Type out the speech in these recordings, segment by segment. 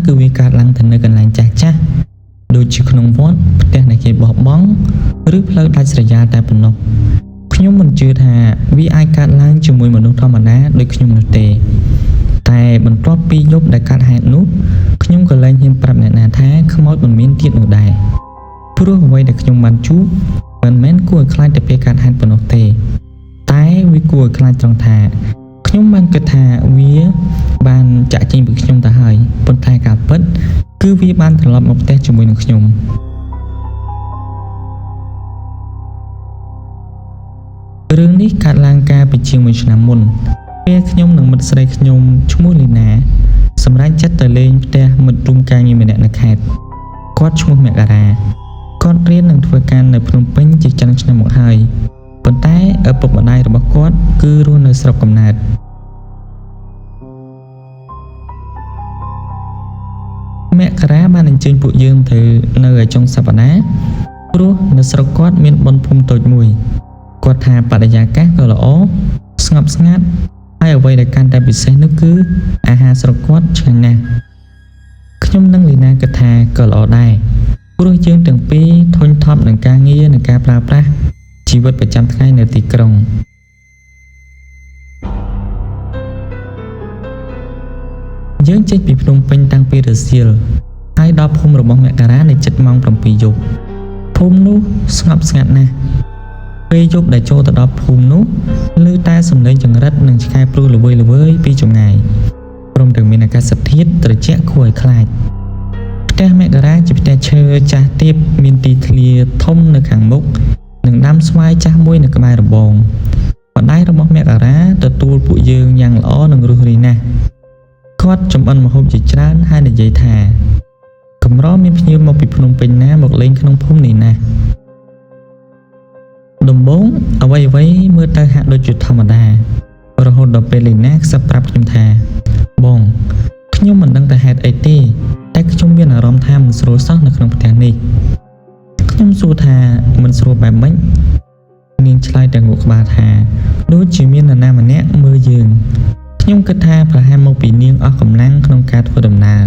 គឺវាកើតឡើងតែនៅកន្លែងចាស់ចាស់ដូចជាក្នុងវត្តផ្ទះដែលគេបោះបង់ឬផ្លូវដាច់ស្រយាលតែប៉ុណ្ណោះខ្ញុំមិនជឿថាវាអាចកើតឡើងជាមួយមនុស្សធម្មតាដូចខ្ញុំនោះទេតែបន្ទាប់ពីយប់ដែលកើតហេតុនោះខ្ញុំក៏លែងហ៊ានប្រាប់អ្នកណាថាខ្មោចមិនមានទៀតនោះដែរព្រោះអ្វីដែលខ្ញុំបានជួបមិនមែនគួរឲ្យខ្លាចតែពេលកើតហេតុប៉ុណ្ណោះទេតែវាគួរឲ្យខ្លាចត្រង់ថាខ្ញុំបានគិតថាវាបានចាក់ចេញពីខ្ញុំទៅហើយប៉ុន្តែការពិតគឺវាបានត្រឡប់មកផ្ទះជាមួយនឹងខ្ញុំរឿងនេះកើតឡើងកាលពីជាងមួយឆ្នាំមុនពេលខ្ញុំនិងមិត្តស្រីខ្ញុំឈ្មោះលីណាសម្រេចចិត្តទៅលេងផ្ទះមិត្តរួមការងារម្នាក់នៅខេត្តគាត់ឈ្មោះមករាគាត់រៀននិងធ្វើការនៅភ្នំពេញជាច្រើនឆ្នាំមកហើយប៉ុន្តែឪពុកម្ដាយរបស់គាត់គឺរស់នៅស្រុកកំណើតមករាបានអញ្ជើញពួកយើងទៅនៅឯចុងសប្តាហ៍ព្រោះនៅស្រុកគាត់មានបុណ្យភូមិតូចមួយគាត់ថាបរិយាកាសក៏ល្អស្ងប់ស្ងាត់ហើយអ្វីដែលកាន់តែពិសេសនោះគឺអាហារស្រុកគាត់ឆ្ងាញ់ណាស់ខ្ញុំនិងលីណាគិតថាក៏ល្អដែរព្រោះយើងទាំងពីរធុញថប់នឹងការងារនិងការប្រើប្រាស់ជីវិតប្រចាំថ្ងៃនៅទីក្រុងយើងចេញពីភ្នំពេញតាំងពីរសៀលហើយដល់ភូមិរបស់មករានៅជិតម៉ោង7យប់ភូមិនោះស្ងប់ស្ងាត់ណាស់ពេលយប់ដែលចូលទៅដល់ភូមិនោះឮតែសំឡេងចង្រិតនិងឆ្កែព្រុសល្វើយៗពីចម្ងាយព្រមទាំងមានអាកាសធាតុត្រជាក់គួរឲ្យខ្លាចផ្ទះមករាជាផ្ទះឈើចាស់ទាបមានទីធ្លាធំនៅខាងមុខនិងដាំស្វាយចាស់មួយនៅក្បែររបងម្ដាយរបស់មករាទទួលពួកយើងយ៉ាងល្អនិងរួសរាយណាស់គាត់ចម្អិនម្ហូបជាច្រើនហើយនិយាយថាកម្រមានភ្ញៀវមកពីភ្នំពេញណាមកលេងក្នុងភូមិនេះណាស់ដំបូងអ្វីៗមើលទៅហាក់ដូចជាធម្មតារហូតដល់ពេលលីណាខ្សឹបប្រាប់ខ្ញុំថាបងខ្ញុំមិនដឹងតែហេតុអីទេតែខ្ញុំមានអារម្មណ៍ថាមិនស្រួលសោះនៅក្នុងផ្ទះនេះខ្ញុំសួរថាមិនស្រួលបែបម៉េចនាងឆ្លើយតែងក់ក្បាលថាដូចជាមាននរណាម្នាក់មើលយើងខ្ញុំគិតថាប្រហែលមកពីនាងអស់កម្លាំងក្នុងការធ្វើដំណើរ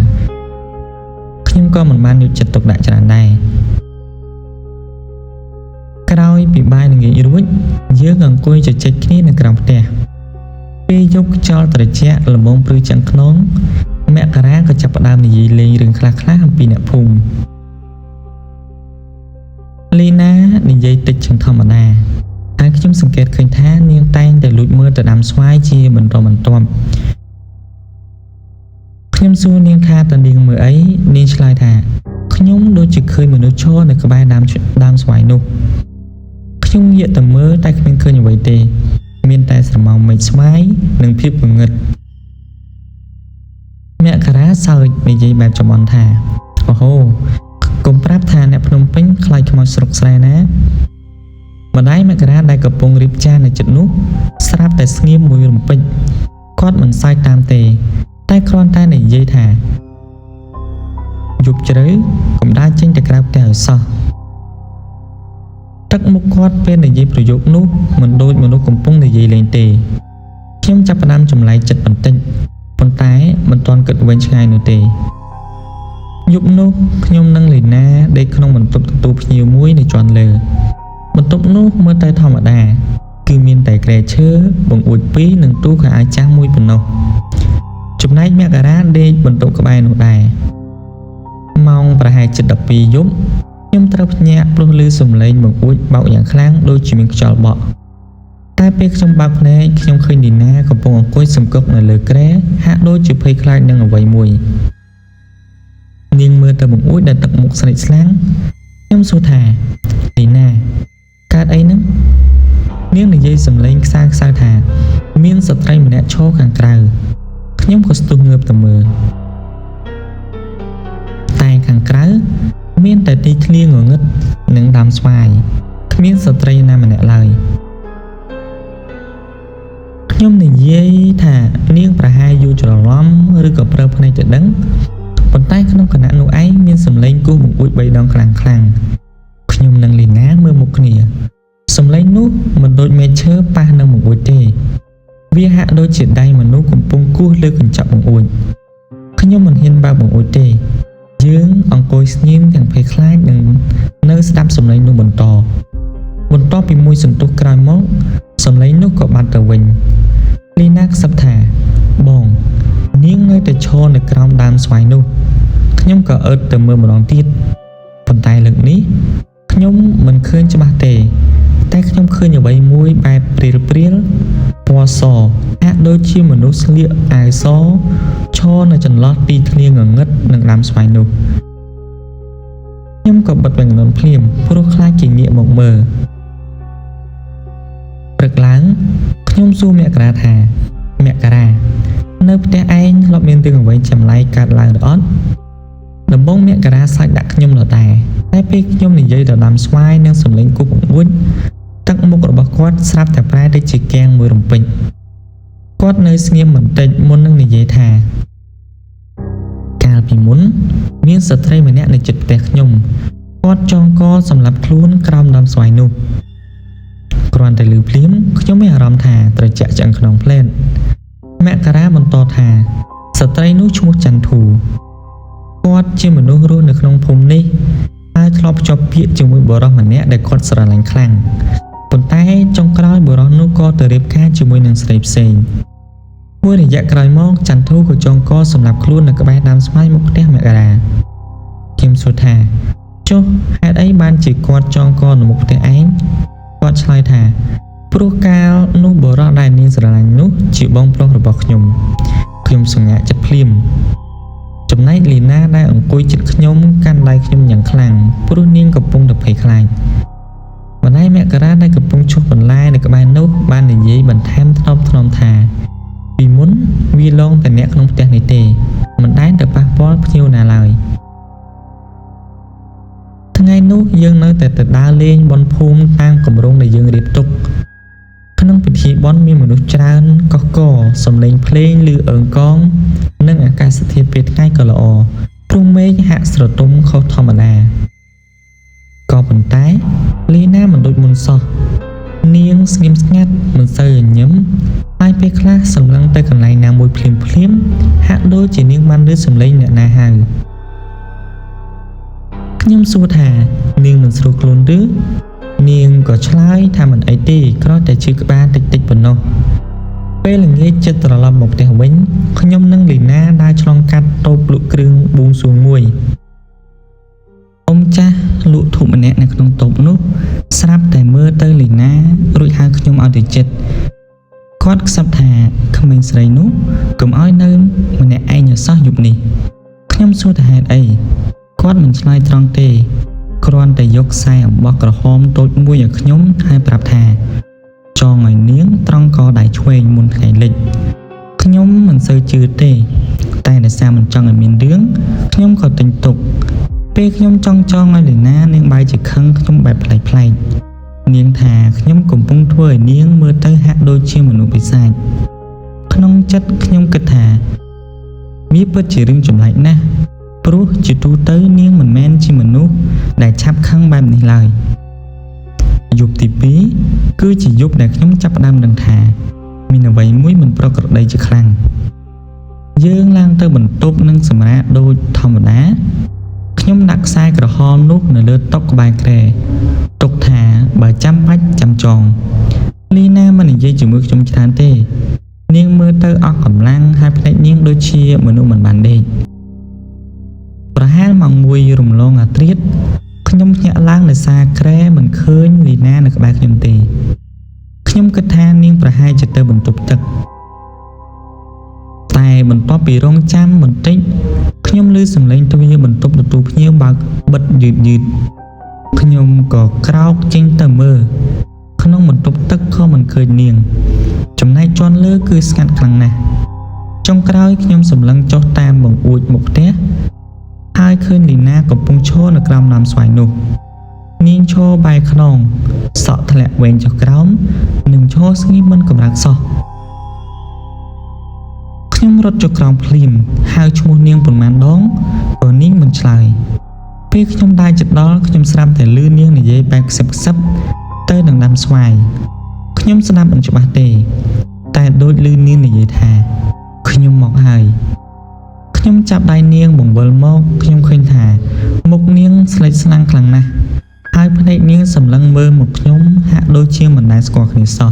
ខ្ញុំក៏មិនបានយកចិត្តទុកដាក់ច្រើនដែរក្រោយពីបាយល្ងាចរួចយើងអង្គុយជជែកគ្នានៅក្រោមផ្ទះពេលយប់ខ្យល់ត្រជាក់ល្មមព្រឺឆ្អឹងខ្នងមករាក៏ចាប់ផ្ដើមនិយាយលេងរឿងខ្លះៗអំពីអ្នកភូមិលីណានិយាយតិចជាងធម្មតាហើយខ្ញុំសង្កេតឃើញថានាងតែងតែលួចមើលទៅដាំស្វាយជាបន្តបន្ទាប់ខ្ញុំសួរនាងថាតើនាងមើលអីនាងឆ្លើយថាខ្ញុំដូចជាឃើញមនុស្សឈរនៅក្បែរដើមស្វាយនោះខ្ញុំងាកទៅមើលតែគ្មានឃើញអ្វីទេមានតែស្រមោលមេឃស្វាយនិងភាពងងឹតមករាសើចនិយាយបែបចំអន់ថាអូហូកុំប្រាប់ថាអ្នកភ្នំពេញខ្លាចខ្មោចស្រុកស្រែណាម្ដាយមករាដែលកំពុងរៀបចាននៅចិត្តនោះស្រាប់តែស្ងៀមមួយរំពេចគាត់មិនសើចតាមទេតែគ្រាន់តែនិយាយថាយប់ជ្រៅកុំដើរចេញទៅក្រៅផ្ទះឲ្យសោះទឹកមុខគាត់ពេលនិយាយប្រយោគនោះមិនដូចមនុស្សកំពុងនិយាយលេងទេខ្ញុំចាប់ផ្ដើមចម្លែកចិត្តបន្តិចប៉ុន្តែមិនទាន់គិតវែងឆ្ងាយនោះទេយប់នោះខ្ញុំនិងលីណាដេកក្នុងបន្ទប់ទទួលភ្ញៀវមួយនៅជាន់លើបន្ទប់នោះមើលទៅធម្មតាគឺមានតែគ្រែឈើបង្អួចពីរនិងទូខោអាវចាស់មួយប៉ុណ្ណោះចំណែកមករាដេកបន្ទប់ក្បែរនោះដែរម៉ោងប្រហែលជិត12យប់ខ្ញុំត្រូវភ្ញាក់ព្រោះឮសំឡេងបង្អួចបោកយ៉ាងខ្លាំងដូចជាមានខ្យល់បក់តែពេលខ្ញុំបើកភ្នែកខ្ញុំឃើញលីណាកំពុងអង្គុយសង្កត់នៅលើគ្រែហាក់ដូចជាភ័យខ្លាចនឹងអ្វីមួយនាងមើលទៅបង្អួចដែលទឹកមុខស្លេកស្លាំងខ្ញុំសួរថាលីណាកើតអីហ្នឹងនាងនិយាយសំឡេងខ្សើខ្សៅថាមានស្ត្រីម្នាក់ឈរខាងក្រៅខ្ញុំក៏ស្ទុះងើបទៅមើលតែខាងក្រៅមានតែទីធ្លាងងឹតនិងដើមស្វាយគ្មានស្ត្រីណាម្នាក់ឡើយខ្ញុំនិយាយថានាងប្រហែលយល់ច្រឡំឬក៏ប្រើភ្នែកទៅដឹងប៉ុន្តែក្នុងខណៈនោះឯងមានសំឡេងគោះបង្អួច3ដងខ្លាំងខ្លាំងខ្ញុំនិងលីណាមើលមុខគ្នាសំឡេងនោះមិនដូចមែកឈើប៉ះនឹងបង្អួចទេវាហាក់ដូចជាដៃមនុស្សកំពុងគោះលើកញ្ចក់បង្អួច ខ្ញុំមិនហ៊ានបើកបង្អួចទេ យើងអង្គុយស្ងៀមទាំងភ័យខ្លាចនិងនៅស្ដាប់សំឡេងនោះបន្ត បន្ទាប់ពីមួយសន្ទុះក្រោយមកសំឡេងនោះក៏បាត់ទៅវិញលីណាខ្សឹបថាបង នាងនៅតែឈរនៅក្រោមដើមស្វាយនោះខ្ញុំក៏អើតទៅមើលម្ដងទៀតប៉ុន្តែលើកនេះខ្ញុំមិនឃើញច្បាស់ទេ តែខ្ញុំឃើញអ្វីមួយបែបព្រាលព្រាលពណ៌សហាក់ដូចជាមនុស្សស្លៀកអាវសឈរនៅចន្លោះទីធ្លាងងឹតនឹងដើមស្វាយនោះខ្ញុំក៏បិទវាំងននភ្លាមព្រោះខ្លាចគេងាកមកមើលព្រឹកឡើងខ្ញុំសួរមករាថាមករានៅផ្ទះឯងធ្លាប់មានរឿងអ្វីចម្លែកកើតឡើងឬអត់ដំបូងមករាសាច់ដាក់ខ្ញុំដដែលតែពេលខ្ញុំនិយាយដល់ដើមស្វាយនិងសំឡេងគោះបង្អួចទឹកមុខរបស់គាត់ស្រាប់តែប្រែទៅជាគាំងមួយរំពេចគាត់នៅស្ងៀមបន្តិចមុននឹងនិយាយថាកាលពីមុនមានស្ត្រីម្នាក់នៅជិតផ្ទះខ្ញុំគាត់ចងកសម្លាប់ខ្លួនក្រោមដើមស្វាយនោះគ្រាន់តែឮភ្លាមខ្ញុំមានអារម្មណ៍ថាត្រជាក់ឆ្អឹងខ្នងផ្លែតមករាបន្តថាស្ត្រីនោះឈ្មោះចន្ទធូគាត់ជាមនុស្សរស់នៅក្នុងភូមិនេះហើយធ្លាប់ភ្ជាប់ពាក្យជាមួយបុរសម្នាក់ដែលគាត់ស្រឡាញ់ខ្លាំងប៉ុន្តែចុងក្រោយបុរសនោះក៏ទៅរៀបការជាមួយនឹងស្រីផ្សេងមួយរយៈក្រោយមកចន្ទធូក៏ចងកសម្លាប់ខ្លួននៅក្បែរដើមស្វាយមុខផ្ទះមករាខ្ញុំសួរថាចុះហេតុអីបានជាគាត់ចងកនៅមុខផ្ទះឯងគាត់ឆ្លើយថាព្រោះកាលនោះបុរសដែលនាងស្រឡាញ់នោះជាបងប្រុសរបស់ខ្ញុំខ្ញុំសង្ហាក់ចិត្តភ្លាមចំណែកលីណាដែលអង្គុយជិតខ្ញុំកាន់ដៃខ្ញុំយ៉ាងខ្លាំងព្រោះនាងកំពុងតែភ័យខ្លាចម្ដាយមករាដែលកំពុងឈូសបន្លែនៅក្បែរនោះបាននិយាយបន្ថែមថ្នមថ្នមថាពីមុនវាឡងតែអ្នកក្នុងផ្ទះនេះទេមិនដែលទៅប៉ះពាល់ភ្ញៀវណាឡើយថ្ងៃនោះយើងនៅតែទៅដើរលេងបន់ភូមិតាមគម្រោងដែលយើងរៀបទុកក្នុងពិធីបុណ្យមានមនុស្សច្រើនកកកសំឡេងភ្លេងឮអឺងកងនិងអាកាសធាតុពេលថ្ងៃក៏ល្អព្រោះមេឃហាក់ស្រទុំខុសធម្មតាក៏ប៉ុន្តែលីណាមិនដូចមុនសោះនាងស្ងៀមស្ងាត់មិនសូវញញឹមហើយពេលខ្លះសម្លឹងទៅកន្លែងណាមួយភ្លាមភ្លាមហាក់ដូចជានាងបានឮសំឡេងអ្នកណាហៅខ្ញុំសួរថានាងមិនស្រួលខ្លួនឬនាងក៏ឆ្លើយថាមិនអីទេគ្រាន់តែឈឺក្បាលតិចតិចប៉ុណ្ណោះពេលល្ងាចចិត្តត្រឡប់មកផ្ទះវិញខ្ញុំនិងលីណាដើរឆ្លងកាត់តូបលក់គ្រឿងបួងសួងមួយអ៊ំចាស់លក់ធូបម្នាក់នៅក្នុងតូបនោះស្រាប់តែមើលទៅលីណារួចហៅខ្ញុំឲ្យទៅចិត្តគាត់ខ្សឹបថាក្មេងស្រីនោះកុំឲ្យនៅម្នាក់ឯងឲ្យសោះយប់នេះខ្ញុំសួរថាហេតុអីគាត់មិនឆ្លើយត្រង់ទេគ្រាន់តែយកខ្សែអំបោះក្រហមតូចមួយឲ្យខ្ញុំហើយប្រាប់ថាចងឲ្យនាងត្រង់កដៃឆ្វេងមុនថ្ងៃលិចខ្ញុំមិនសូវជឿទេតែដោយសារមិនចង់ឲ្យមានរឿងខ្ញុំក៏ទិញទុកពេលខ្ញុំចង់ចងឲ្យលីណានាងបែរជាខឹងខ្ញុំបែបប្លែកៗនាងថាខ្ញុំកំពុងធ្វើឲ្យនាងមើលទៅហាក់ដូចជាមនុស្សបិសាចក្នុងចិត្តខ្ញុំគិតថាវាពិតជារឿងចម្លែកណាស់ព្រោះជាទូទៅនាងមិនមែនជាមនុស្សដែលឆាប់ខឹងបែបនេះឡើយយប់ទី2គឺជាយប់ដែលខ្ញុំចាប់ផ្ដើមដឹងថាមានអ្វីមួយមិនប្រក្រតីជាខ្លាំងយើងឡើងទៅបន្ទប់និងសម្រាកដូចធម្មតាខ្ញុំដាក់ខ្សែក្រហមនោះនៅលើតុក្បែរគ្រែទុកថាបើចាំបាច់ចាំចងលីណាមិននិយាយជាមួយខ្ញុំច្រើនទេនាងមើលទៅអស់កម្លាំងហើយភ្នែកនាងដូចជាមនុស្សមិនបានដេកប្រហែលម៉ោង1រំលងអាត្រៀតខ្ញុំភ្ញាក់ឡើងដោយសារគ្រែមិនឃើញលីណានៅក្បែរខ្ញុំទេខ្ញុំគិតថានាងប្រហែលជាទៅបន្ទប់ទឹកតែបន្ទាប់ពីរងចាំបន្តិចខ្ញុំឮសំឡេងទ្វារបន្ទប់ទទួលភ្ញៀវបើកបិទយឺតយឺតខ្ញុំក៏ក្រោកចេញទៅមើលក្នុងបន្ទប់ទឹកក៏មិនឃើញនាងចំណែកជាន់លើគឺស្ងាត់ខ្លាំងណាស់ចុងក្រោយខ្ញុំសម្លឹងចុះតាមបង្អួចមុខផ្ទះហើយឃើញលីណាកំពុងឈរនៅក្រោមដើមស្វាយនោះនាងឈរបែរខ្នងសក់ធ្លាក់វែងចុះក្រោមនិងឈរស្ងៀមមិនកម្រើកសោះខ្ញុំរត់ចុះក្រោមភ្លាមហៅឈ្មោះនាងប៉ុន្មានដងក៏នាងមិនឆ្លើយពេលខ្ញុំដើរជិតដល់ខ្ញុំស្រាប់តែឮនាងនិយាយបែបខ្សឹបខ្សឹបទៅនឹងដើមស្វាយខ្ញុំស្ដាប់មិនច្បាស់ទេតែដូចឮនាងនិយាយថាខ្ញុំមកហើយខ្ញុំ ចាប់ដៃនាងបង្វិលមកខ្ញុំឃើញថាមុខនាងស្លេកស្លាំងខ្លាំងណាស់ហើយភ្នែកនាងសម្លឹងមើលមកខ្ញុំហាក់ដូចជាមិនដែលស្គាល់គ្នាសោះ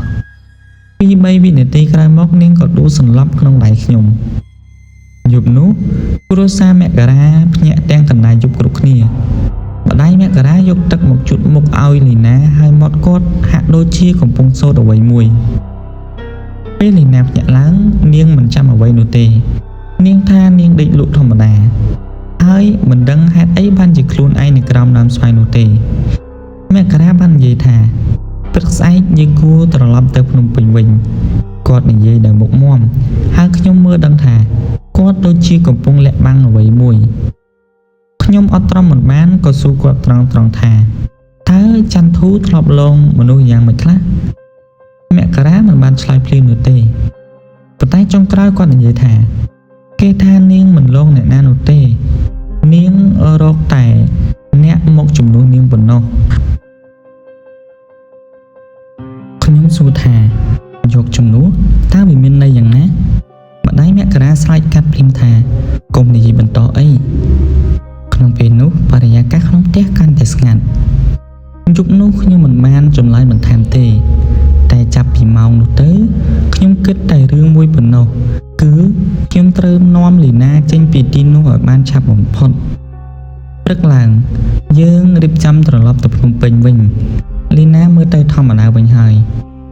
ពីរបីវិនាទីក្រោយមកនាងក៏ដួលសន្លប់ក្នុងដៃខ្ញុំយប់នោះគ្រួសារមករាភ្ញាក់ទាំងកណ្ដាលយប់គ្រប់គ្នាម្ដាយមករាយកទឹកមកជូតមុខឲ្យលីណាហើយមាត់គាត់ហាក់ដូចជាកំពុងសូត្រអ្វីមួយពេលលីណាភ្ញាក់ឡើងនាងមិនចាំអ្វីនោះទេនាងថានាងដេកលក់ធម្មតាហើយមិនដឹងហេតុអីបានជាខ្លួនឯងនៅក្រោមដើមស្វាយនោះទេមករាបាននិយាយថាព្រឹកស្អែកយើងគួរត្រឡប់ទៅភ្នំពេញវិញគាត់និយាយដោយមុខមាំហើយខ្ញុំមើលដឹងថាគាត់ដូចជាកំពុងលាក់បាំងអ្វីមួយខ្ញុំអត់ទ្រាំមិនបានក៏សួរគាត់ត្រង់ៗថាតើចន្ទធូធ្លាប់លងមនុស្សយ៉ាងម៉េចខ្លះមករាមិនបានឆ្លើយភ្លាមនោះទេប៉ុន្តែចុងក្រោយគាត់និយាយថាគេថានាងមិនលងអ្នកណានោះទេនាងរកតែអ្នកមកជំនួសនាងប៉ុណ្ណោះខ្ញុំសួរថាយកជំនួសតើវាមានន័យយ៉ាងណាម្ដាយមករាស្រែកកាត់ភ្លាមថាកុំនិយាយបន្តអីក្នុងពេលនោះបរិយាកាសក្នុងផ្ទះកាន់តែស្ងាត់យប់នោះខ្ញុំមិនបានចម្លើយបន្ថែមទេតែចាប់ពីម៉ោងនោះទៅខ្ញុំគិតតែរឿងមួយប៉ុណ្ណោះគឺខ្ញុំត្រូវនាំលីណាចេញពីទីនោះឲ្យបានឆាប់បំផុតព្រឹកឡើងយើងរៀបចំត្រឡប់ទៅភ្នំពេញវិញលីណាមើលទៅធម្មតាវិញហើយ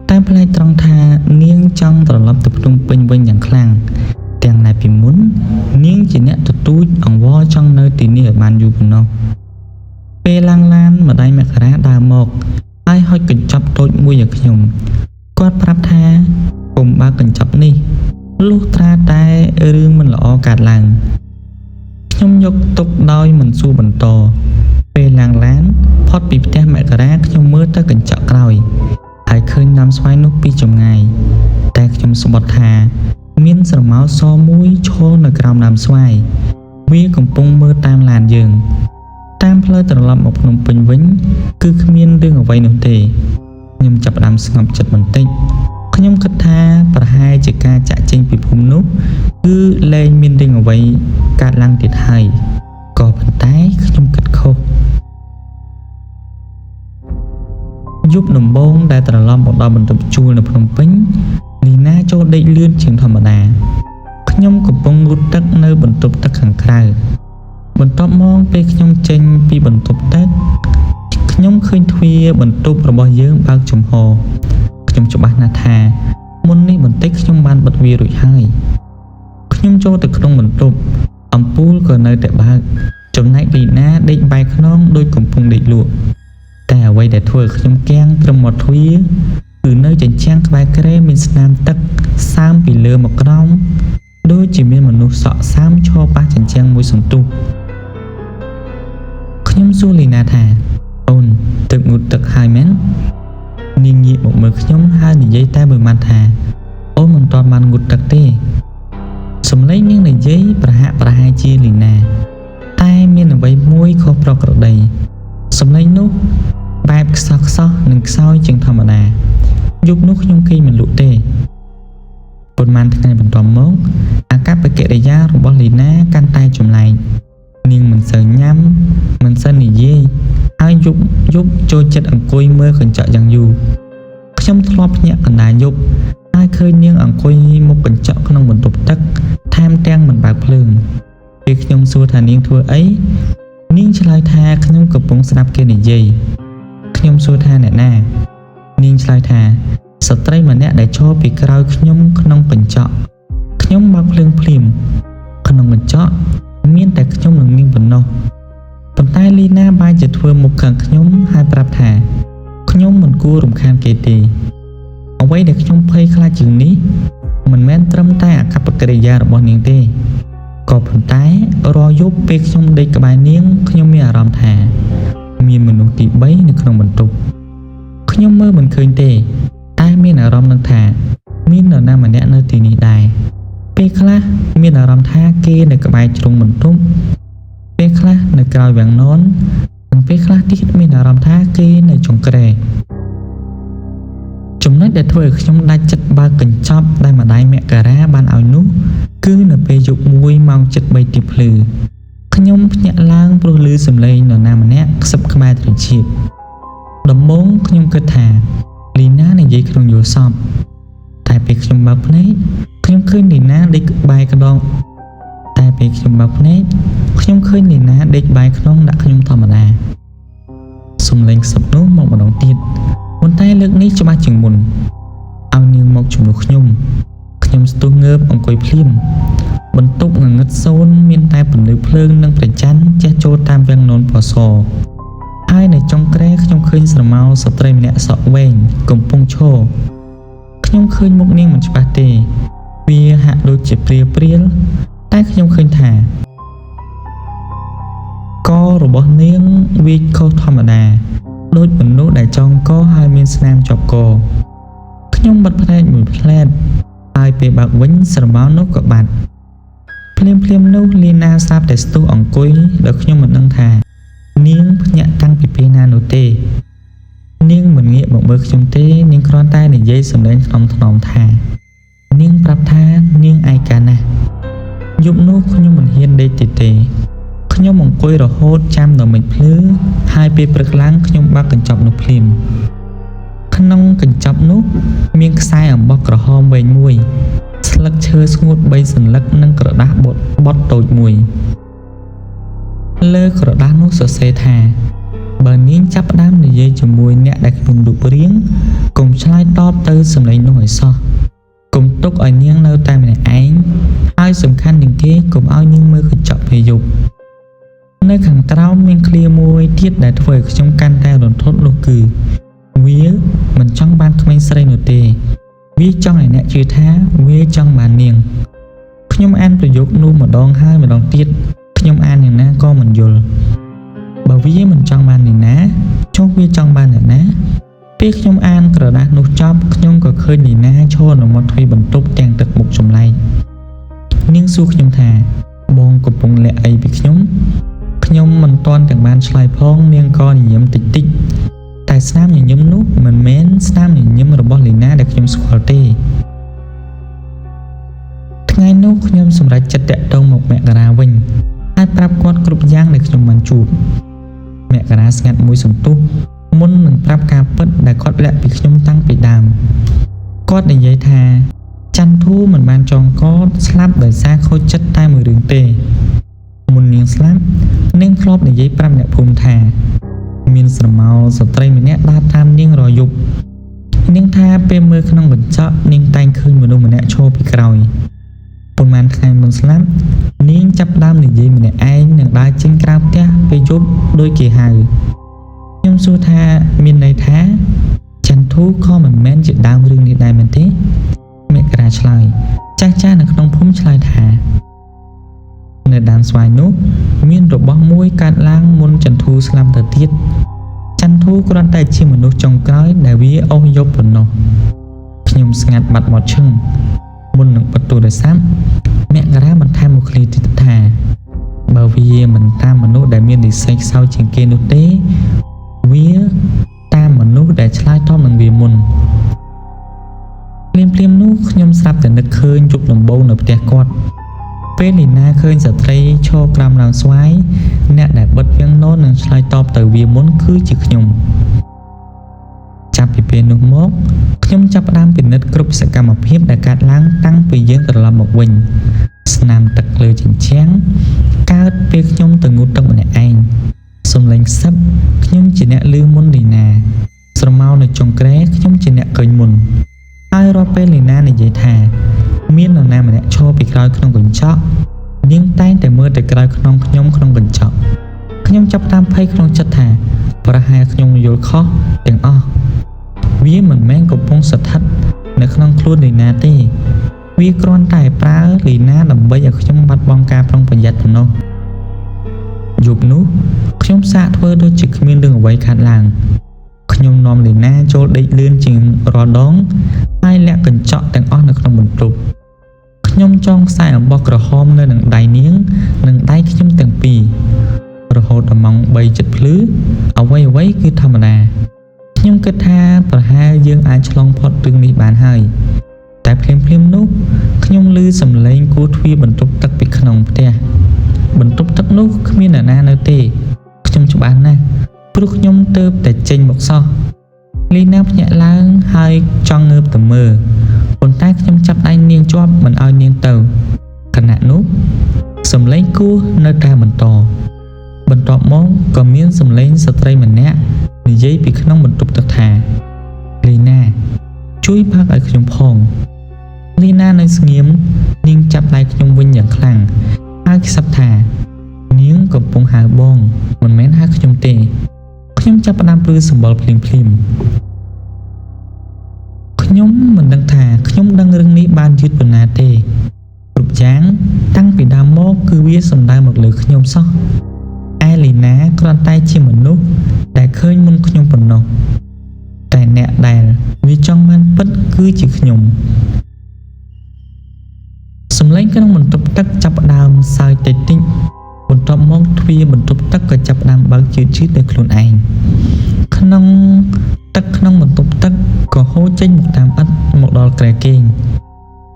តែប្លែកត្រង់ថានាងចង់ត្រឡប់ទៅភ្នំពេញវិញយ៉ាងខ្លាំងទាំងដែលពីមុននាងជាអ្នកទទូចអង្វរចង់នៅទីនេះឲ្យបានយូរប៉ុណ្ណោះពេលឡើងឡានម្ដាយមករាដើរមកហើយហុចកញ្ចប់តូចមួយឲ្យខ្ញុំគាត់ប្រាប់ថាកុំបើកកញ្ចប់នេះលុះត្រាតែរឿងមិនល្អកើតឡើងខ្ញុំយកទុកដោយមិនសួរបន្តពេលឡើងឡានផុតពីផ្ទះមករាខ្ញុំមើលទៅកញ្ចក់ក្រោយហើយឃើញដើមស្វាយនោះពីចម្ងាយតែខ្ញុំស្បត់ថាមានស្រមោលសមួយឈរនៅក្រោមដើមស្វាយវាកំពុងមើលតាមឡានយើងតាមផ្លូវត្រឡប់មកភ្នំពេញវិញគឺគ្មានរឿងអ្វីនោះទេខ្ញុំចាប់ផ្ដើមស្ងប់ចិត្តបន្តិចខ្ញុំគិតថាប្រហែលជាការចាក់ចេញពីភូមិនោះគឺលែងមានរឿងអ្វីកើតឡើងទៀតហើយក៏ប៉ុន្តែខ្ញុំគិតខុសយប់ដំបូងដែលត្រឡប់មកដល់បន្ទប់ជួលនៅភ្នំពេញលីណាចូលដេកលឿនជាងធម្មតាខ្ញុំកំពុងងូតទឹកនៅបន្ទប់ទឹកខាងក្រៅបន្ទាប់មកពេលខ្ញុំចេញពីបន្ទប់ទឹកខ្ញុំឃើញទ្វារបន្ទប់របស់យើងបើកចំហខ្ញុំច្បាស់ណាស់ថាមុននេះបន្តិចខ្ញុំបានបិទវារួចហើយខ្ញុំចូលទៅក្នុងបន្ទប់អំពូលក៏នៅតែបើកចំណែកលីណាដេកបែរខ្នងដូចកំពុងដេកលក់តែអ្វីដែលធ្វើឲ្យខ្ញុំគាំងត្រឹមមាត់ទ្វារគឺនៅជញ្ជាំងក្បែរគ្រែមានស្នាមទឹកសើមពីលើមកក្រោមដូចជាមានមនុស្សសក់សើមឈរប៉ះជញ្ជាំងមួយសន្ទុះខ្ញុំសួរលីណាថាអូនទឹកងូតទឹកហើយមែននាងងាកមកមើលខ្ញុំហើយនិយាយតែមួយម៉ាត់ថាអូនមិនទាន់បានងូតទឹកទេសំឡេងនាងនិយាយប្រហាក់ប្រហែលជាលីណាតែមានអ្វីមួយខុសប្រក្រតីសំឡេងនោះបែបខ្សោះខ្សោះនិងខ្សោយជាងធម្មតាយប់នោះខ្ញុំគេងមិនលក់ទេប៉ុន្មានថ្ងៃបន្ទាប់មកអាកប្បកិរិយារបស់លីណាកាន់តែចម្លែកនាងមិនសូវញ៉ាំមិនសូវនិយាយហើយយប់យប់ចូលចិត្តអង្គុយមើលកញ្ចក់យ៉ាងយូរខ្ញុំធ្លាប់ភ្ញាក់កណ្ដាលយប់ហើយឃើញនាងអង្គុយមុខកញ្ចក់ក្នុងបន្ទប់ទឹកថែមទាំងមិនបើកភ្លើងពេលខ្ញុំសួរថានាងធ្វើអីនាងឆ្លើយថាខ្ញុំកំពុងស្ដាប់គេនិយាយខ្ញុំសួរថាអ្នកណានាងឆ្លើយថាស្ត្រីម្នាក់ដែលឈរពីក្រោយខ្ញុំក្នុងកញ្ចក់ខ្ញុំបើកភ្លើងភ្លាមក្នុងកញ្ចក់មានតែខ្ញុំនិងនាងប៉ុណ្ណោះប៉ុន្តែលីណាបែរជាធ្វើមុខខឹងខ្ញុំហើយប្រាប់ថាខ្ញុំមិនគួររំខានគេទេអ្វីដែលខ្ញុំភ័យខ្លាចជាងនេះមិនមែនត្រឹមតែអាកប្បកិរិយារបស់នាងទេក៏ប៉ុន្តែរាល់យប់ពេលខ្ញុំដេកក្បែរនាងខ្ញុំមានអារម្មណ៍ថាមានមនុស្សទី3នៅក្នុងបន្ទប់ខ្ញុំមើលមិនឃើញទេតែមានអារម្មណ៍នឹងថាមាននរណាម្នាក់នៅទីនេះដែរពេលខ្លះមានអារម្មណ៍ថាគេនៅក្បែរជ្រុងបន្ទប់ពេលខ្លះនៅក្រោយវាំងនននិងពេលខ្លះទៀតមានអារម្មណ៍ថាគេនៅចុងគ្រែ ច ចំណុចដែលធ្វើឲ្យខ្ញុំដាច់ចិត្តបើកកញ្ចប់ដែលម្ដាយមករាបានឲ្យនោះគឺនៅពេលយប់មួយម៉ោងជិត3ទៀបភ្លឺខ្ញុំភ្ញាក់ឡើងព្រោះឮសំឡេងនរណាម្នាក់ខ្សឹបក្បែរត្រចៀកដំបូងខ្ញុំគិតថាលីណានិយាយក្នុងយល់សប្តិតែពេលខ្ញុំបើកភ្នែកខ្ញុំឃើញលីណាដេកក្បែរខ្នងតែពេលខ្ញុំបើកភ្នែកខ្ញុំឃើញលីណាដេកបែរខ្នងដាក់ខ្ញុំធម្មតាសំឡេងខ្សឹបនោះមកម្ដងទៀតប៉ុន្តែលើកនេះច្បាស់ជាងមុនឲ្យនាងមកជំនួសខ្ញុំខ្ញុំស្ទុះងើបអង្គុយភ្លាមបន្ទប់ងងឹតសូន្យមានតែពន្លឺភ្លើងនិងព្រះច័ន្ទជះចូលតាមវាំងននពណ៌សហើយនៅចុងគ្រែខ្ញុំឃើញស្រមោលស្ត្រីម្នាក់សក់វែងកំពុងឈរខ្ញុំឃើញមុខនាងមិនច្បាស់ទេវាហាក់ដូចជាព្រាលៗតែខ្ញុំឃើញថាករបស់នាងវាខុសធម្មតាដូចមនុស្សដែលចងកហើយមានស្នាមជាប់កខ្ញុំបិទភ្នែកមួយភ្លែតហើយពេលបើកវិញស្រមោលនោះក៏បាត់ភ្លាមៗនោះលីណាស្រាប់តែស្ទុះអង្គុយដោយខ្ញុំមិនដឹងថានាងភ្ញាក់តាំងពីពេលណានោះទេនាងមិនងាកមកមើលខ្ញុំទេនាងគ្រាន់តែនិយាយសម្លេងថ្នមៗថានាងប្រាប់ថានាងឯកាណាស់យប់នោះខ្ញុំមិនហ៊ានដេកទៀតទេខ្ញុំអង្គុយរហូតចាំដល់មេឃភ្លឺហើយពេលព្រឹកឡើងខ្ញុំបើកកញ្ចប់នោះភ្លាមក្នុងកញ្ចប់នោះមានខ្សែអំបោះក្រហមវែងមួយស្លឹកឈើស្ងួត3សន្លឹកនិងក្រដាសបត់តូចមួយលើក្រដាសនោះសរសេរថាបើនាងចាប់ផ្ដើមនិយាយជាមួយអ្នកដែលគ្មានរូបរាងកុំឆ្លើយតបទៅសម្លេងនោះឲ្យសោះកុំទុកឲ្យនាងនៅតែម្នាក់ឯងហើយសំខាន់ជាងគេកុំឲ្យនាងមើលកញ្ចក់ពេលយប់នៅខាងក្រោមមានឃ្លាមួយទៀតដែលធ្វើឲ្យខ្ញុំកាន់តែរន្ធត់នោះគឺវាមិនចង់បានក្មេងស្រីនោះទេវាចង់ឲ្យអ្នកជឿថាវាចង់បាននាងខ្ញុំអានប្រយោគនោះម្ដងហើយម្ដងទៀតខ្ញុំអានយ៉ាងណាក៏មិនយល់បើវាមិនចង់បានអ្នកណាចុះវាចង់បានអ្នកណាពេលខ្ញុំអានក្រដាសនោះចប់ខ្ញុំក៏ឃើញលីណាឈរនៅមាត់ទ្វារបន្ទប់ទាំងទឹកមុខចម្លែកនាងសួរខ្ញុំថាបងកំពុងលាក់អីពីខ្ញុំខ្ញុំមិនទាន់ទាំងបានឆ្លើយផងនាងក៏ញញឹមតិចតិចតែស្នាមញញឹមនោះមិនមែនស្នាមញញឹមរបស់លីណាដែលខ្ញុំស្គាល់ទេថ្ងៃនោះខ្ញុំសម្រេចចិត្តតាក់ទងមកមករាវិញហើយប្រាប់គាត់គ្រប់យ៉ាងដែលខ្ញុំបានជួបមករាស្ងាត់មួយសន្ទុះមុននឹងប្រាប់ការពិតដែលគាត់លាក់ពីខ្ញុំតាំងពីដើមគាត់និយាយថាចន្ទធូមិនបានចងកស្លាប់ដោយសារខូចចិត្តតែមួយរឿងទេមុននាងស្លាប់នាងធ្លាប់និយាយប្រាប់អ្នកភូមិថាមានស្រមោលស្ត្រីម្នាក់ដើរតាមនាងរាល់យប់នាងថាពេលមើលក្នុងកញ្ចក់នាងតែងឃើញមនុស្សម្នាក់ឈរពីក្រោយប៉ុន្មានថ្ងៃមុនស្លាប់នាងចាប់ផ្ដើមនិយាយម្នាក់ឯងនិងដើរចេញក្រៅផ្ទះពេលយប់ដូចគេហៅខ្ញុំសួរថាមានន័យថាចន្ទធូក៏មិនមែនជាដើមរឿងនេះដែរមែនទេមករាឆ្លើយចាស់ៗនៅក្នុងភូមិឆ្លើយថានៅដើមស្វាយនោះមានរបស់មួយកើតឡើងមុនចន្ទធូស្លាប់ទៅទៀតចន្ទធូគ្រាន់តែជាមនុស្សចុងក្រោយដែលវាអូសយកប៉ុណ្ណោះខ្ញុំស្ងាត់បាត់មាត់ឈឹងមុននឹងបិទទូរស័ព្ទមករាបន្ថែមមួយឃ្លាទៀតថាបើវាមិនតាមមនុស្សដែលមាននិស្ស័យខ្សោយជាងគេនោះទេវាតាមមនុស្សដែលឆ្លើយតបនឹងវាមុនភ្លាមៗនោះខ្ញុំស្រាប់តែនឹកឃើញយប់ដំបូងនៅផ្ទះគាត់ពេលលីណាឃើញស្ត្រីឈរក្រោមដើមស្វាយអ្នកដែលបិទវាំងនននឹងឆ្លើយតបទៅវាមុនគឺជាខ្ញុំចាប់ពីពេលនោះមកខ្ញុំចាប់ផ្ដើមពិនិត្យគ្រប់សកម្មភាពដែលកើតឡើងតាំងពីយើងត្រឡប់មកវិញស្នាមទឹកលើជញ្ជាំងកើតពេលខ្ញុំទៅងូតទឹកម្នាក់ឯងសំឡេងខ្សឹបខ្ញុំជាអ្នកឮមុនលីណាស្រមោលនៅចុងគ្រែខ្ញុំជាអ្នកឃើញមុនហើយរាល់ពេលលីណានិយាយថាមាននរណាម្នាក់ឈរពីក្រោយក្នុងកញ្ចក់នាងតែងតែមើលទៅក្រោយខ្នងខ្ញុំក្នុងកញ្ចក់ខ្ញុំចាប់តាមភ័យក្នុងចិត្តថាប្រហែលខ្ញុំយល់ខុសទាំងអស់វាមិនមែនកំពុងស្ថិតនៅក្នុងខ្លួនលីណាទេវាគ្រាន់តែប្រើលីណាដើម្បីឲ្យខ្ញុំបាត់បង់ការប្រុងប្រយ័ត្នប៉ុណ្ណោះយប់នោះខ្ញុំសាកធ្វើដូចជាគ្មានរឿងអ្វីខាត់ឡើងខ្ញុំនាំលីណាចូលដេកលឿនជាងរាល់ដងហើយលាក់កញ្ចក់ទាំងអស់នៅក្នុងបន្ទប់ខ្ញុំចងខ្សែអំបោះក្រហមនៅនឹងដៃនាងនិងដៃខ្ញុំទាំងពីររហូតដល់ម៉ោង3:30ភ្លឺអ្វីៗគឺធម្មតា ខ្ញុំគិតថាប្រហែលយើងអាចឆ្លងផុតរឿងនេះបានហើយតែភ្លាមៗនោះខ្ញុំឮសំឡេងគោះទ្វារបន្ទប់ទឹកពីក្នុងផ្ទះបន្ទប់ទឹកនោះគ្មានអ្នកណានៅទេខ្ញុំច្បាស់ណាស់ព្រោះខ្ញុំទើបតែចេញមកសោះលីណាភ្ញាក់ឡើងហើយចង់ងើបទៅមើលប៉ុន្តែខ្ញុំចាប់ដៃនាងជាប់មិនឲ្យនាងទៅខណៈនោះសំឡេងគោះនៅតែបន្តបន្ទាប់មកក៏មានសំឡេងស្ត្រីម្នាក់និយាយពីក្នុងបន្ទប់ទឹកថាលីណាជួយផឹកឲ្យខ្ញុំផងលីណានៅស្ងៀមនាងចាប់ដៃខ្ញុំវិញយ៉ាងខ្លាំងហើយខ្សឹបថានាងកំពុងហៅបងមិនមែនហៅខ្ញុំទេខ្ញុំចាប់ផ្ដើមព្រឺសម្បុរភ្លាមៗខ្ញុំមិនដឹងថាខ្ញុំដឹងរឿងនេះបានយឺតប៉ុណ្ណាទេគ្រប់យ៉ាងតាំងពីដើមមកគឺវាសំដៅមកលើខ្ញុំសោះឯលីណាគ្រាន់តែជាមនុស្សដែលឃើញមុនខ្ញុំប៉ុណ្ណោះតែអ្នកដែលវាចង់បានពិតគឺជាខ្ញុំសំឡេងក្នុងបន្ទប់ទឹកចាប់ផ្ដើមសើចតិចតិចបន្ទាប់មកទ្វារបន្ទប់ទឹកក៏ចាប់ផ្ដើមបើកជឿនៗដោយខ្លួនឯងក្នុងទឹកក្នុងបន្ទប់ទឹកក៏ហូរចេញមកតាមឥដ្ឋមកដល់គ្រែគេង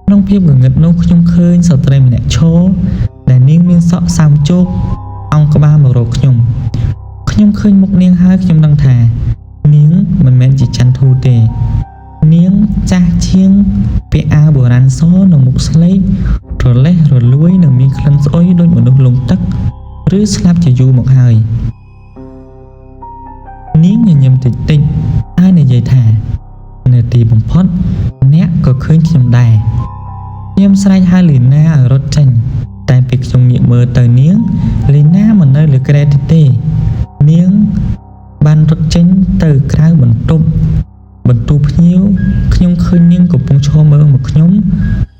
ក្នុងភាពងងឹតនោះខ្ញុំឃើញស្ត្រីម្នាក់ឈរដែលនាងមានសក់សាមជោគអង្គក្បាលមករកខ្ញុំខ្ញុំឃើញមុខនាងហើយខ្ញុំដឹងថានាងមិនមែនជាចន្ទធូទេនាងចាស់ជាងពាក់អាវបុរាណសនិងមុខស្លេករលេះរលួយនិងមានក្លិនស្អុយដូចមនុស្សលង់ទឹកឬស្លាប់ជាយូរមកហើយនាងញញឹមតិចតិចហើយនិយាយថានៅទីបំផុតអ្នកក៏ឃើញខ្ញុំដែរខ្ញុំស្រែកហៅលីណាឲ្យរត់ចេញតែពេលខ្ញុំងាកមើលទៅនាងលីណាមិននៅលើគ្រែទេនាងបានរត់ចេញទៅក្រៅបន្ទប់បន្ទូភ្ញៀវខ្ញុំឃើញនាងកំពុងឈរមើលមកខ្ញុំ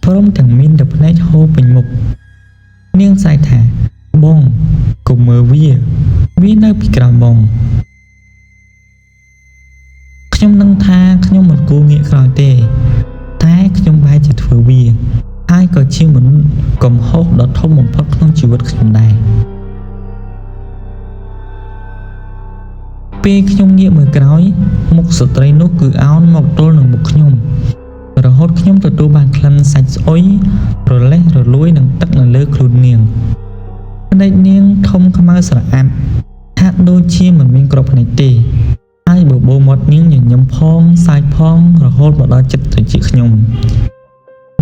ព្រមទាំងមានតែភ្នែកហូរពេញមុខនាងស្រែកថាបងកុំមើលវាវានៅពីក្រោមបងខ្ញុំដឹងថាខ្ញុំមិនគួរងាកក្រោយទេតែខ្ញុំបែរជាធ្វើវាហើយក៏ជាមិនកំហុសដ៏ធំបំផុតក្នុងជីវិតខ្ញុំដែរពេលខ្ញុំងាកមើលក្រោយមុខស្ត្រីនោះគឺអោនមកទល់នឹងមុខខ្ញុំរហូតខ្ញុំទទួលបានក្លិនសាច់ស្អុយរលេះរលួយនឹងទឹកនៅលើខ្លួននាងភ្នែកនាងធំខ្មៅស្រអាប់ហាក់ដូចជាមិនមានគ្រាប់ភ្នែកទេហើយបបោមាត់នាងញញឹមផងសើចផងរហូតមកដល់ចិត្តត្រចៀកខ្ញុំ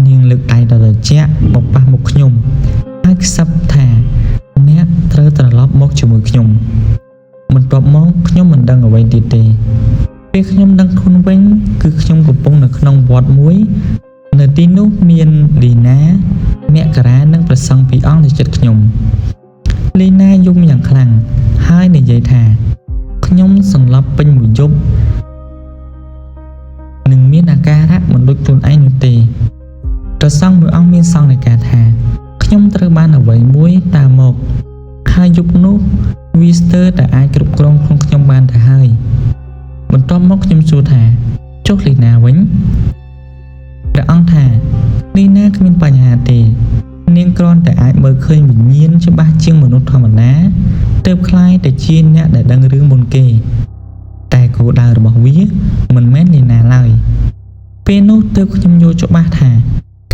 នាងលើកដៃដល់ត្រជាក់មកប៉ះមុខខ្ញុំហើយខ្សឹបថាអ្នកត្រូវត្រឡប់មកជាមួយខ្ញុំបន្ទាប់មកខ្ញុំមិនដឹងអ្វីទៀតទេពេលខ្ញុំដឹងខ្លួនវិញគឺខ្ញុំកំពុងនៅក្នុងវត្តមួយនៅទីនោះមានលីណាមករានិងព្រះសង្ឃពីរអង្គនៅជិតខ្ញុំលីណាយំយ៉ាងខ្លាំងហើយនិយាយថាខ្ញុំសន្លប់ពេញមួយយប់និងមានអាការៈមិនដូចខ្លួនឯងនោះទេព្រះសង្ឃមួយអង្គមានសង្ឃនៃការថាខ្ញុំត្រូវបានអ្វីមួយតាមមកហើយយប់នោះវាស្ទើរតែអាចគ្រប់គ្រងខ្លួនខ្ញុំបានទៅហើយបន្ទាប់មកខ្ញុំសួរថាចុះលីណាវិញព្រះអង្គថាលីណាគ្មានបញ្ហាទេនាងគ្រាន់តែអាចមើលឃើញវិញ្ញាណច្បាស់ជាងមនុស្សធម្មតាទើបក្លាយទៅជាអ្នកដែលដឹងរឿងមុនគេតែគោលដៅរបស់វាមិនមែនលីណាឡើយពេលនោះទើបខ្ញុំយល់ច្បាស់ថា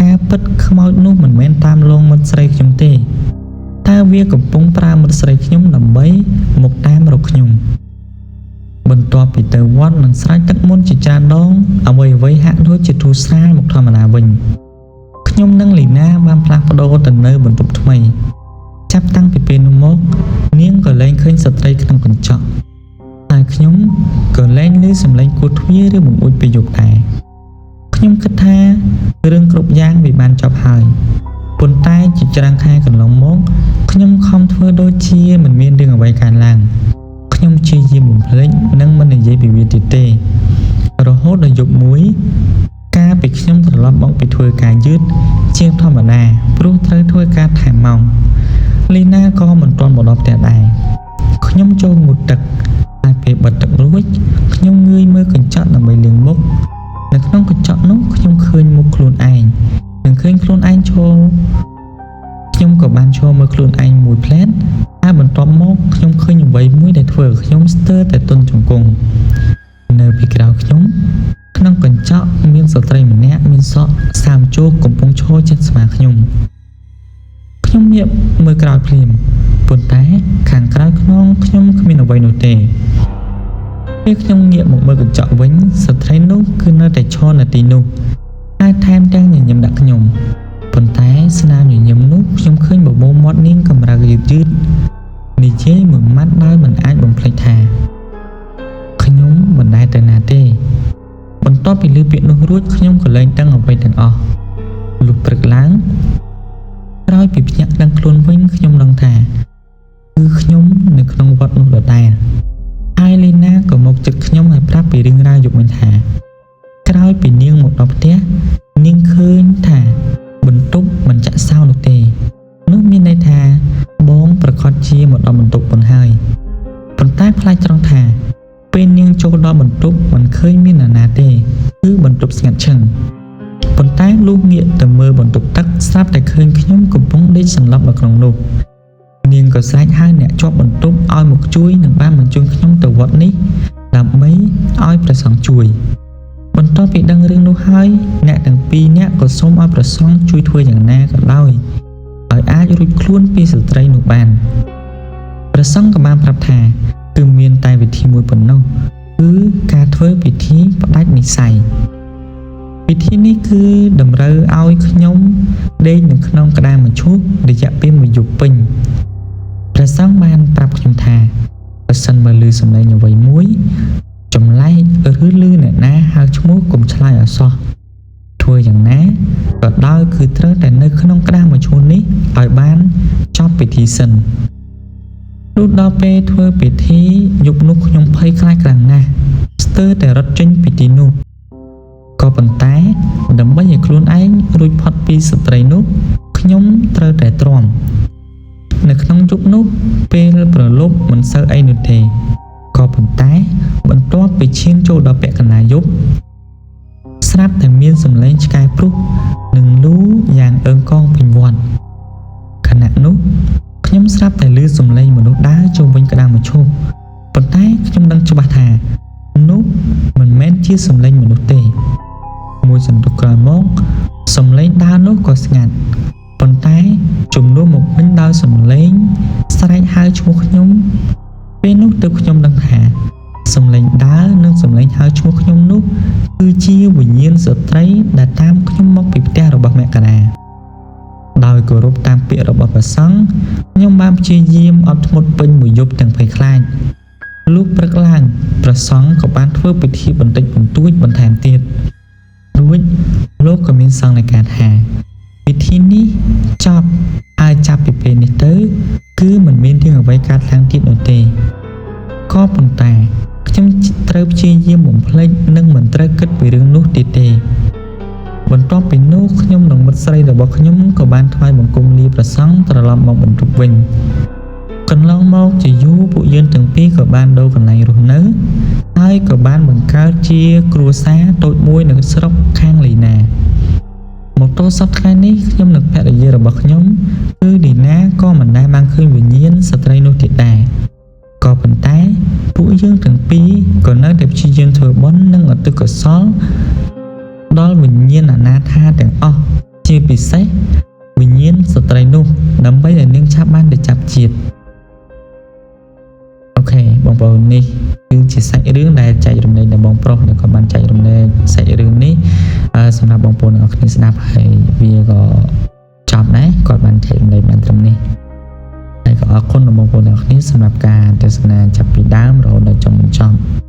ការពិតខ្មោចនោះមិនមែនតាមលងមិត្តស្រីខ្ញុំទេតែវាកំពុងប្រើមិត្តស្រីខ្ញុំដើម្បីមកតាមរកខ្ញុំបន្ទាប់ពីទៅវត្តនិងស្រែកទឹកមន្តជាច្រើនដងអ្វីៗហាក់ដូចជាធូរស្រាលមកធម្មតាវិញខ្ញុំនិងលីណាបានផ្លាស់ប្ដូរទៅនៅបន្ទប់ថ្មីចាប់តាំងពីពេលនោះមកនាងក៏លែងឃើញស្ត្រីក្នុងកញ្ចក់ហើយខ្ញុំក៏លែងឮសំឡេងគោះទ្វារឬបង្អួចពេលយប់ដែរខ្ញុំគិតថារឿងគ្រប់យ៉ាងវាបានចប់ហើយប៉ុន្តែជាច្រើនខែកន្លងមកខ្ញុំខំធ្វើដូចជាមិនមានរឿងអ្វីកើតឡើងខ្ញុំព្យាយាមបំភ្លេចនិងមិននិយាយពីវាទៀតទេរហូតដល់យប់មួយកាលពីខ្ញុំត្រឡប់មកពីធ្វើការយឺតជាងធម្មតាព្រោះត្រូវធ្វើការថែមម៉ោងលីណាក៏មិនទាន់មកដល់ផ្ទះដែរខ្ញុំចូលងូតទឹកហើយពេលបិទទឹករួចខ្ញុំងើយមើលកញ្ចក់ដើម្បីលាងមុខនៅក្នុងកញ្ចក់នោះខ្ញុំឃើញមុខខ្លួនឯងនិងឃើញខ្លួនឯងឈរខ្ញុំក៏បានឈរមើលខ្លួនឯងមួយភ្លែតហើយបន្ទាប់មកខ្ញុំឃើញអ្វីមួយដែលធ្វើឲ្យខ្ញុំស្ទើរតែទន់ជង្គង់នៅ ពីក្រោយខ្ញុំក្នុងកញ្ចក់មានស្ត្រីម្នាក់មានសក់សើមជោគកំពុងឈរជិតស្មាខ្ញុំខ្ញុំងាកមើលក្រោយភ្លាមប៉ុន្តែខាងក្រោយខ្នងខ្ញុំគ្មានអ្វីនោះទេពេលខ្ញុំងាកមកមើលកញ្ចក់វិញស្ត្រីនោះគឺនៅតែឈរនៅទីនោះហើយថែមទាំងញញឹមដាក់ខ្ញុំប៉ុន្តែស្នាមញញឹមនោះខ្ញុំឃើញបបូរមាត់នាងកម្រើកយឺតយឺតនិយាយមួយម៉ាត់ដោយមិនអាចបំភ្លេចថាខ្ញុំមិនដែលទៅណាទេបន្ទាប់ពីឮពាក្យនោះរួចខ្ញុំក៏លែងដឹងអ្វីទាំងអស់លុះព្រឹកឡើងក្រោយពីភ្ញាក់ដឹងខ្លួនវិញខ្ញុំដឹងថាគឺខ្ញុំនៅក្នុងវត្តនោះដដែលហើយលីណាក៏មកចិត្តខ្ញុំហើយប្រាប់ពីរឿងរ៉ាវយប់មិញថាក្រោយពីនាងមកដល់ផ្ទះនាងឃើញថាបន្ទប់មិនចាក់សោនោះទេនោះមានន័យថាបងប្រកាសជាមកដល់បន្ទប់ប៉ុនហើយប៉ុន្តែប្លែកត្រង់ថាពេលនាងចូលដល់បន្ទប់មិនឃើញមាននរណាទេគឺបន្ទប់ស្ងាត់ឈឹងប៉ុន្តែលុះងាកទៅមើលបន្ទប់ទឹកស្រាប់តែឃើញខ្ញុំកំពុងដេកសន្លប់នៅក្នុងនោះនាងក៏ស្រែកហៅអ្នកជាប់បន្ទប់ឲ្យមកជួយនិងបានបញ្ជូនខ្ញុំទៅវត្តនេះដើម្បីឲ្យព្រះសង្ឃជួយបន្ទាប់ពីដឹងរឿងនោះហើយអ្នកទាំងពីរនាក់ក៏សូមឲ្យព្រះសង្ឃជួយធ្វើយ៉ាងណាក៏ដោយឲ្យអាចរួចខ្លួនពីស្ត្រីនោះបានព្រះសង្ឃក៏បានប្រាប់ថាគឺមានតែវិធីមួយប៉ុណ្ណោះគឺការធ្វើពិធីផ្ដាច់និស្ស័យពិធីនេះគឺតម្រូវឲ្យខ្ញុំដេកនៅក្នុងក្តារមឈូសរយៈពេលមួយយប់ពេញព្រះសង្ឃបានប្រាប់ខ្ញុំថាបើសិនបើឮសំឡេងអ្វីមួយចម្លែកឬឮអ្នកណាហៅឈ្មោះកុំឆ្លើយឲ្យសោះធ្វើយ៉ាងណាក៏ដោយគឺត្រូវតែនៅក្នុងក្តារមឈូសនេះឲ្យបានចប់ពិធីសិនលុះដល់ពេលធ្វើពិធីយប់នោះខ្ញុំភ័យខ្លាចខ្លាំងណាស់ស្ទើរតែរត់ចេញពីទីនោះក៏ប៉ុន្តែដើម្បីឲ្យខ្លួនឯងរួចផុតពីស្ត្រីនោះខ្ញុំត្រូវតែទ្រាំនៅក្នុងយប់នោះពេលប្រលប់មិនសូវអីនោះទេក៏ប៉ុន្តែបន្ទាប់ពីឈានចូលដល់ពាក់កណ្ដាលយប់ស្រាប់តែមានសំឡេងឆ្កែព្រុសនិងលូយ៉ាងអឺងកងពេញវត្តខណៈនោះខ្ញុំស្រាប់តែឮសំឡេងមនុស្សដើរជុំវិញក្តារមឈូសប៉ុន្តែខ្ញុំដឹងច្បាស់ថានោះមិនមែនជាសំឡេងមនុស្សទេមួយសន្ទុះក្រោយមកសំឡេងដើរនោះក៏ស្ងាត់ប៉ុន្តែជំនួសមកវិញដោយសំឡេងស្រែកហៅឈ្មោះខ្ញុំពេលនោះទើបខ្ញុំដឹងថាសំឡេងដើរនិងសំឡេងហៅឈ្មោះខ្ញុំនោះគឺជាវិញ្ញាណស្ត្រីដែលតាមខ្ញុំមកពីផ្ទះរបស់មករាដោយគោរពតាមពាក្យរបស់ព្រះសង្ឃខ្ញុំបានព្យាយាមអត់ធ្មត់ពេញមួយយប់ទាំងភ័យខ្លាចលុះព្រឹកឡើងព្រះសង្ឃក៏បានធ្វើពិធីបន្តិចបន្តួចបន្ថែមទៀតរួចលោកក៏មានសង្ឃនៃការថាពិធីនេះចប់ហើយចាប់ពីពេលនេះទៅគឺមិនមានរឿងអ្វីកើតឡើងទៀតនោះទេក៏ប៉ុន្តែខ្ញុំត្រូវព្យាយាមបំភ្លេចនិងមិនត្រូវគិតពីរឿងនោះទៀតទេបន្ទាប់ពីនោះខ្ញុំនិងមិត្តស្រីរបស់ខ្ញុំក៏បានថ្វាយបង្គំលាព្រះសង្ឃត្រឡប់មកបន្ទប់វិញកន្លងមកជាយូរពួកយើងទាំងពីរក៏បានដូរកន្លែងរស់នៅហើយក៏បានបង្កើតជាគ្រួសារតូចមួយនៅស្រុកខាងលីណាមកទល់សប្តាហ៍នេះខ្ញុំនិងភរិយារបស់ខ្ញុំគឺលីណាក៏មិនដែលបានឃើញវិញ្ញាណស្ត្រីនោះទៀតដែរក៏ប៉ុន្តែពួកយើងទាំងពីរក៏នៅតែព្យាយាមធ្វើបុណ្យនិងឧទ្ទិសកុសលដល់វិញ្ញាណអនាថាទាំងអស់ជាពិសេសវិញ្ញាណស្ត្រីនោះដើម្បីឲ្យនាងឆាប់បានទៅចាប់ជាតិOK បងប្អូននេះគឺជាសាច់រឿងដែលចែករំលែកដល់បងប្រុសដែលគាត់បានចែករំលែកសាច់រឿងនេះសម្រាប់បងប្អូនទាំងអស់គ្នាស្ដាប់ហើយវាក៏ចប់ដែរគាត់បានចែករំលែកបានត្រឹមនេះហើយក៏អរគុណដល់បងប្អូនទាំងអស់គ្នាសម្រាប់ការទស្សនាចាប់ពីដើមរហូតដល់ចុងបញ្ចប់។